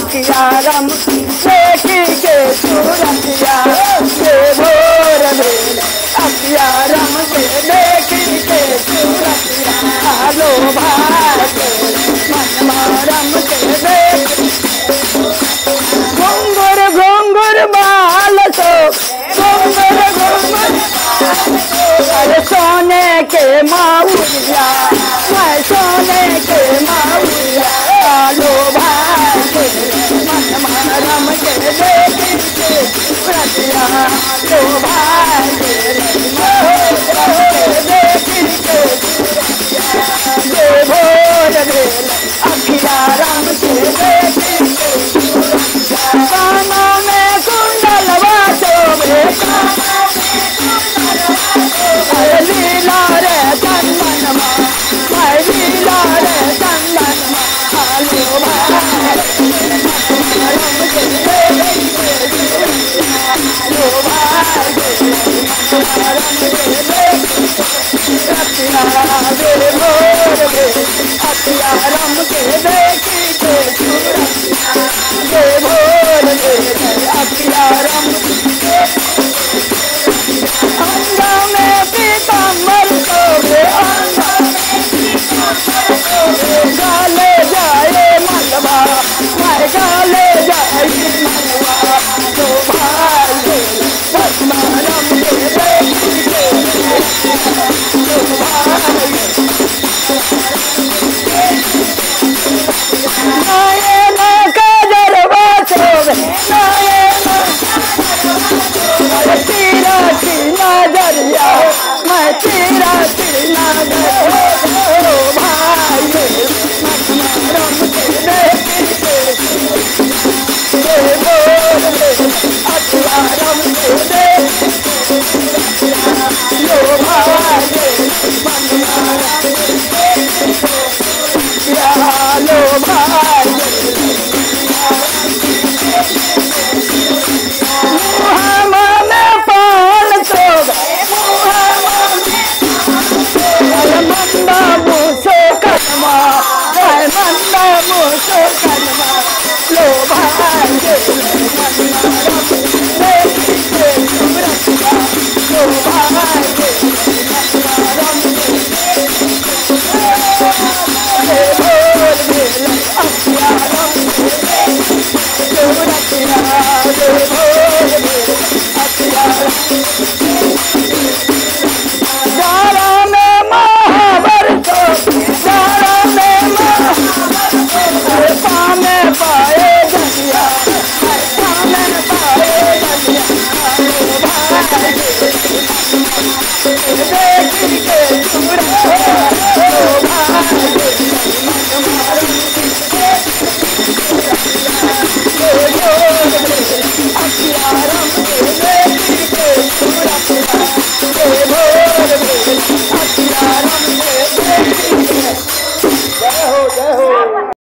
अखिया राम देखी के सूरतिया बेभोर भेल अखिया राम के देखी के सूरतिया आलो भागे मनमा राम के देखी घुंघुर घुंघुर बाल सो घुंघुर घुंघुर अरे सोने के माउरिया मैं सोने के माउरिया आलो भागे मनमा राम के देखी के सूरतिया लो भागे देखी के बेभोर भेल अखिया राम के देखी के कानों में कुंडलवा शोभे अरे लीला रे चंदनमा मैं लीला रे चंदनमा आलो भाई राम के देखी के लो भाई राम के देखी रतिया बेभोर भेल अखिया राम के देखी के सूरतिया बेभोर भेल अखिया राम अंग में पीताम्बर शोभे अंग गाले जाए मलबा मैं गाले जाए मलबा तो भाई भस्म राम के देखी के तो भाई नयन कजरवा शोभे नयन तेरा नजरिया मैं तेरा नजरिया ओ भाई राम के देखी के बेभोर भेल अखिया राम के देखी लो भाई लो भाई मंदा मुझो करमा मंदा मुझो करमा लो भाई लो भाई देखी के